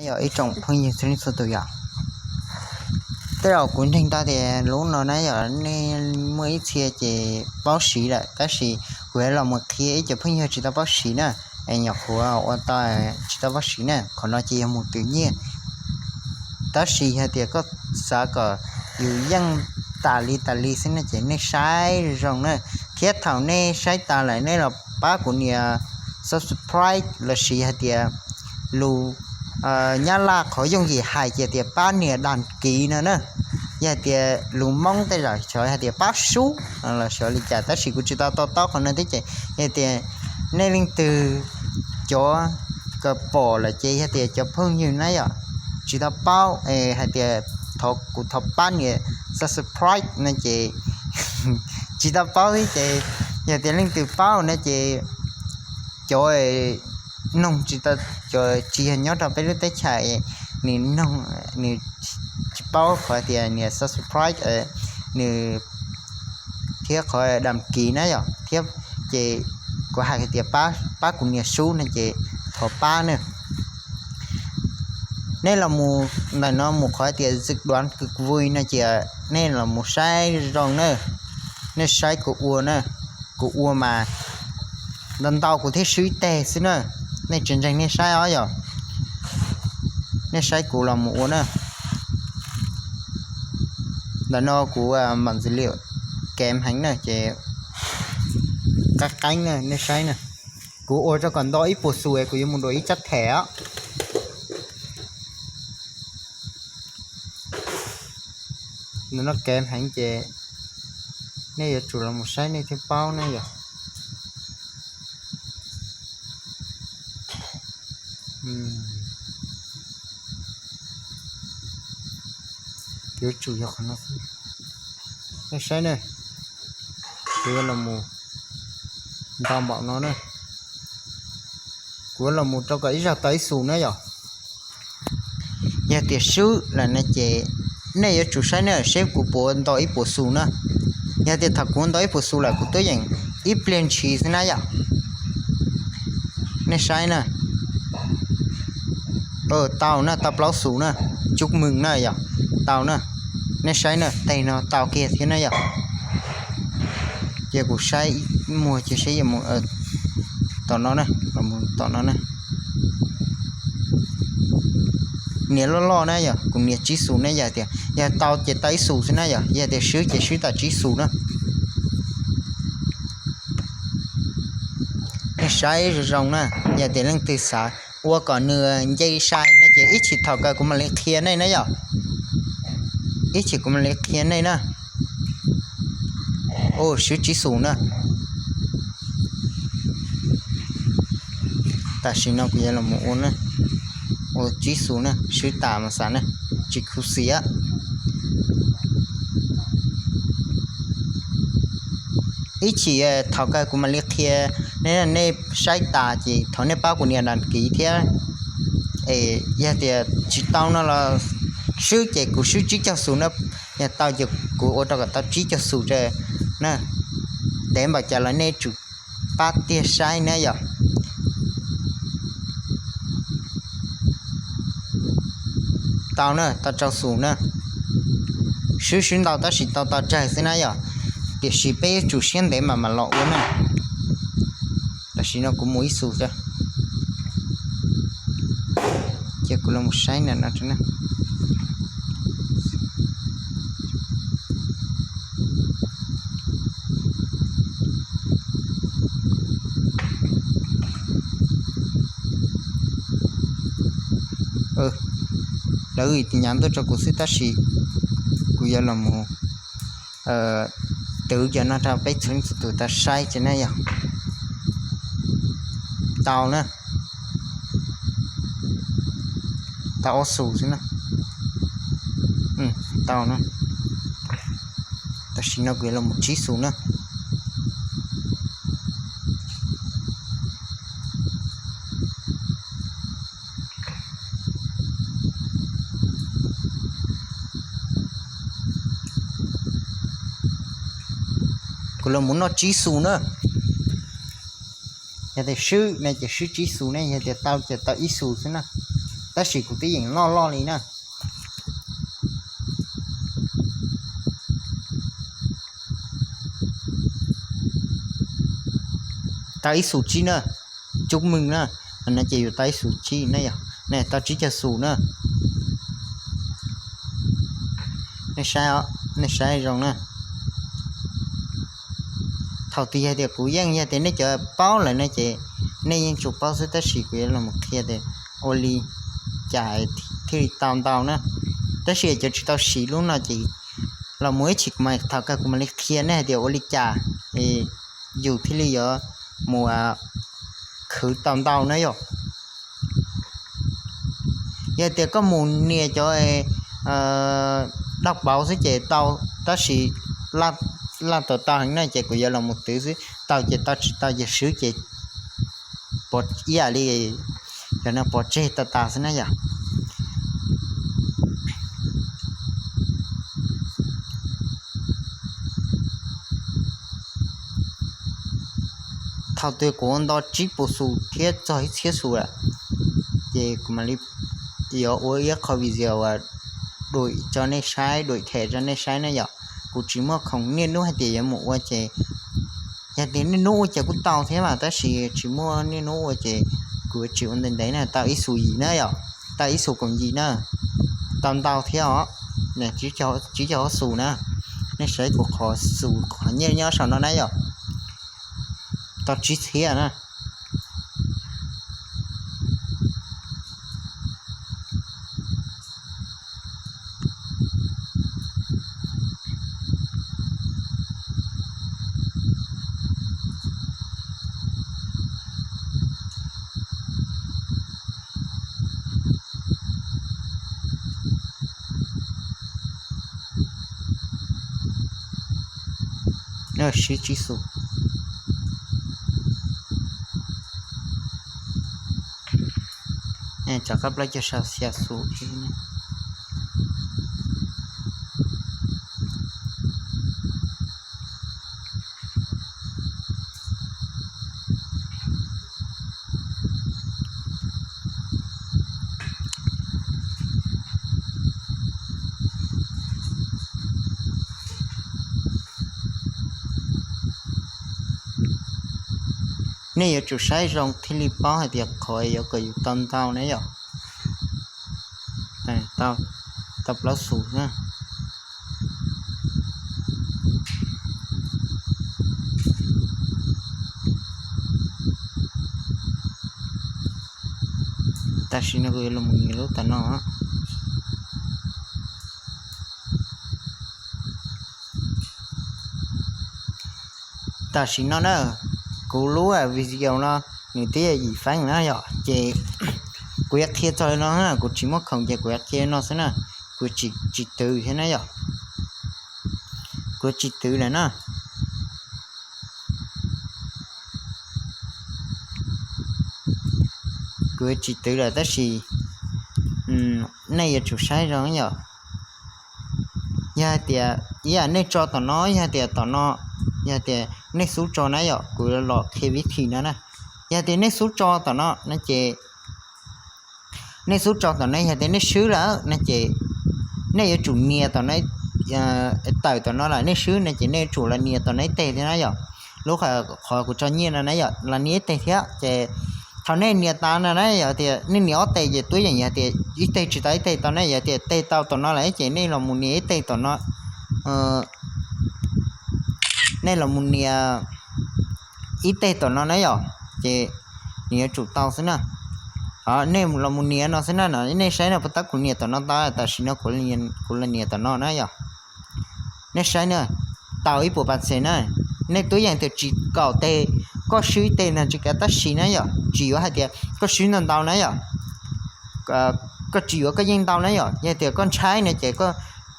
Yog ib tsoom phooj ywg txhua leej txhua tus yom, tej zaum kuv ntseeg tau tias lub no na yog nej muaj ib txhia ces paub siv lawm, tab sis kuv yuav los mus qhia ib co phooj ywg tsis tau paub siv na, es nyuam qhuav ua tau tsis tau paub siv na, qhov no ces yog mus twv nyiaj. Tab sis yog tias koj xav kom yus yeej tas li tas li xwb no ces nej saib zoo na, thiab thaum nej saib tas lawm nej los pab kuv nias subscribe lossis hais tias lus Nyab Laj qhov yooj yim hais ces tias pab nias đăng ký no na. Yog hais tias lus Hmoob tej zaum xyov hais tias pab sub los xyov li cas, tab sis kuv tsis tau to taub qhov no thiab ces yog tias nej leej twg cov kawg pom lawm ces yog tias cov phooj ywg na yom, tsis tau paub es hais tias thov kuv thov pab nias subscribe no ces tsis tau paub thiab ces yog tias leej twg paub no ces cov noog tsis tau, cov tsis yog nyob rau peb lub teb chaws, nws noog, nws tsis paub qhov tias nias subscribe nws thiab qhov đăng ký na yom, thiab ces kuv hais tias pab kuv nias sub no ces thov pab na. Nej los mus ntawm no mus qhov tias dự đoán cực vui no ces nej los mus saib zoo na, nej saib kuv ua na, kuv ua mas ntau ntau kuv thiaj swb ib teg xwb na, nej tsis ntseeg nej saib os yom, nej saib kuv los mus ua na. Ntawm no kuv mam dữ liệu kém heev na ces qab qeeb na nej saib na, kuv ua rau kom nto ib puas xus es kuv yuav mus dua ib tsab thẻ os. Ntawm no kém heev ces nej yuav tsum los mus saib nej thiaj paub ne yom. Yuav tsum yog qhov no xwb. Nej saib ne, kuv yuav los mus nto npaum no na. Kuv yuav los mus rau kom ib zaug tau ib xus na yom. Yog tias swb lawm no ces nej yuav tsum saib ne seb kuv puas nto ib puas xus na. Yog tias thaum kuv nto ib puas xus lawm kuv twb yeem ib pliag ntshis xwb na yom. Nej saib na. Tau na, tau plaub xus na, chúc mừng na yom, tau na. Nej saib na, teg no tau kiag thiab na yom. Cia kuv saib ib muag cia seb yuav mus tom no na, los mus tom no na. Nias loj loj na yom, kuv nias tsib xus na, yog tias yog tau ces tau ib xus xwb na yom, yog tias swb ces swb tau tsib xus na. Nej saib zoo zoo na, yog tias leej twg xav ua kom nws nce sai no ces ib chim thaum kawg kuv mam li qhia nej na yom. Ib chim kuv mam li qhia nej na. Ua swb tsib xus na. Tam sim no kuv yuav los mus ua na, ua tsib xus na, swb tas mas xav na, tsis khuv xim. Ib chim thaum kawg kuv mam li qhia nej, nej saib tas ces thov nej pab kuv nias đăng ký thiab. Es yog tias tsis tau no los swb ces kuv swb tsib caug xus na, yog tau ces kuv ua rau kom tau tsib caug xus na. Ntev npaum cas los nej tsum pab tiag saib na yom. Tau na, tau rau xus na. Swb swb ntau tab sis tau tau tsawg xwb na yom. Tiam sis peb yuav tsum siab ntev mam mam los ua na. Tam sim no kuv mus ib xus xwb. Cia kuv los mus saib na no. Lawv tis nyav ntuj rau kuv xwb tab sis kuv yuav los mus twv cov no rau peb txhua leej txhua tus tau saib tsev na yom. Tau na. Tau ob xus xwb na. Tau na. Tam sim no kuv yuav los mus tsib xus na. Kuv los mus noj tsib xus na. Yog tias swb ne ces swb tsib xus ne, yog tias tau ces tau ib xus xwb na. Tab sis kuv twb yeem loj loj li na. Tau ib xus tsib na, cub mws na, no ces yus tau ib xus tsib na yom, nej tau tsib caug xus na. Nej saib zoo na. Thaum twg yog tias kuv yeej yog tias nej cov paub lawm no ces nej yeej tsuas paub xwb, tab sis kuv yuav los qhia tias ua li cas thiaj li tau ntau na. Tab sis cov tsis tau siv lub no ces los mus ib chim kuv mam, thaum kawg kuv mam li qhia nej hais tias ua li cas yus thiaj li yuav mus khwv tau ntau na yom. Yog tias koj mus nias cov daj pauv xwb ces tau, tab sis laj tau tau heev na ces kuv yuav los mus twv xwb, tau ces tau, tsis tau ces swb ces pov ib yam li cov no pov tseg tau tas xwb na yom. Thaum twg kuv ua nto tsib puas xus thiab txog ib txhiab xus lawm, ces kuv mam li yuav ua ib qho video uas đuổi tso nej saib, đuổi thẻ tso nej saib na yom. Kuv tsis muaj khoom niaj hnub hais tias yuav mus ua ces, yog tias niaj hnub ua ces kuj tau thiab mas, tab sis tsis muaj niaj hnub ua ces kuv tsis ua ntev ntev na, tau ib xus yim na yom, tau ib xus kaum yim na, tau ntau thiab os. Tsib caug ob xus na, nej saib kuv qhov xus qhov nyiaj nyob saum no na yom, tau tsib txhiab na. Siv tsib xus. Rov qab plaub caug xya xus. Nej yuav tsum saib zoo thiaj li paub hais tias qhov yuav kom yus tau ntau na yom. Tau plaub xus na. Tam sim no kuv yuav los mus nias lub tom no. Tam sim no na, kuv lub video no nws twb yog yim feeb na yom, ces kuv yuav qhia txog li no na, kuv tsis muaj khoom ces kuv yuav qhia li no xwb na, kuv tsis twv thiab na yom, kuv tsis twv lawm na. Kuv tsis twv lawm tab sis nej yuav tsum saib zoo yom. Yog hais tias ib yam nej tso tom no, yog hais tias tom no, yog hais tias nej xub tso na yom, kuv los qhia vib thim no na. Yog hais tias nej xub tso tom no no ces, nej xub tso tom no, yog tias nej swb lawm no ces nej yuav tsum nias tom no, tawm tom no lawm nej swb no ces nej yuav tsum los nias tom no ib teg thiab na yom. Lub qhov kuv tso nyiaj no na yom, los nias ib teg thiab ces thaum nej nias tas no na yom, tias nej nias ob teg ces tuab yeem yog tias ib teg tsis tau ib teg tau na, yog tias teg tau tom no lawm ces nej los mus nias ib teg tom no, nej los mus nias ib teg tom no na yom, ces nws yuav tsum tau xwb na. Nej los mus nias no xwb na, nej saib no puas tab kuv nias tom no tau, tam sim no kuv los nias tom no na yom. Nej saib na, tau ib puas pas xes na, nej tuab yeem tias tsis kaum teg, koj swb ib teg ntag tsis kav tab sis na yom, tsis yuav hais tias koj swb ntau ntau na yom, koj tsis yuav koj yeej ntau na yom, yog tias koj ntshai no ces koj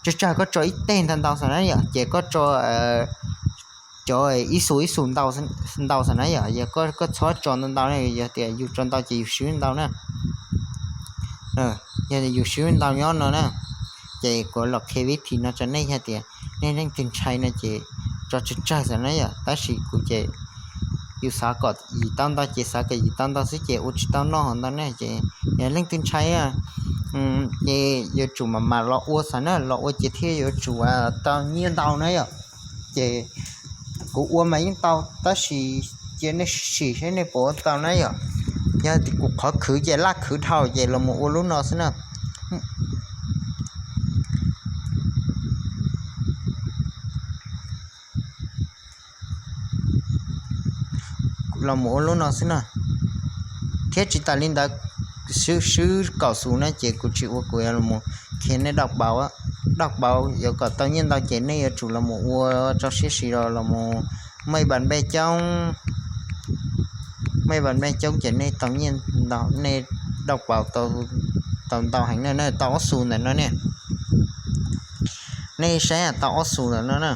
tsawg tsawg koj tso ib teg ntau ntau xwb na yom, ces koj tso cov ib xus ib xus ntau xwb na yom, yog koj txhob tso ntau ntau na, yog tias yus tso ntau ces yus swb ntau na. Yog yus swb ntau nyob no na, ces kuv los qhia vib thim no rau nej, yog tias nej leej twg ntshai no ces tso tsawg tsawg xwb na yom, tab sis kuv ces yus xav kom yim tau ntau ces xav kom yim tau ntau xwb ces ua tsis tau noj ntau ne ces yog leej twg ntshai ces yuav tsum mam mam los ua xav na, los ua ces thiaj yuav tsum tau nyiaj ntau na yom. Ces kuv ua mas yeej tau tab sis cia nej sim saib nej puas ua tau na yom. Yog kuv qhov khwv ces laj khwv dhau ces los mus ua lub no xwb na. Los mus ua lub no xwb na. Thiab tsis tas li ntawd, swb kaum xus na ces kuv tsis ua, kuv yuav los qhia nej daj pauv, daj pauv yuav kom tau nyiaj ntau ces nej yuav tsum los mus ua rau siab sis los los mus mej npas npej coob, mej npas npej coob ces nej tau nyiaj ntau, nej daj pauv tau ntau heev na, tau ob xus ntawm no ne. Nej saib tau ob xus ntawm no na.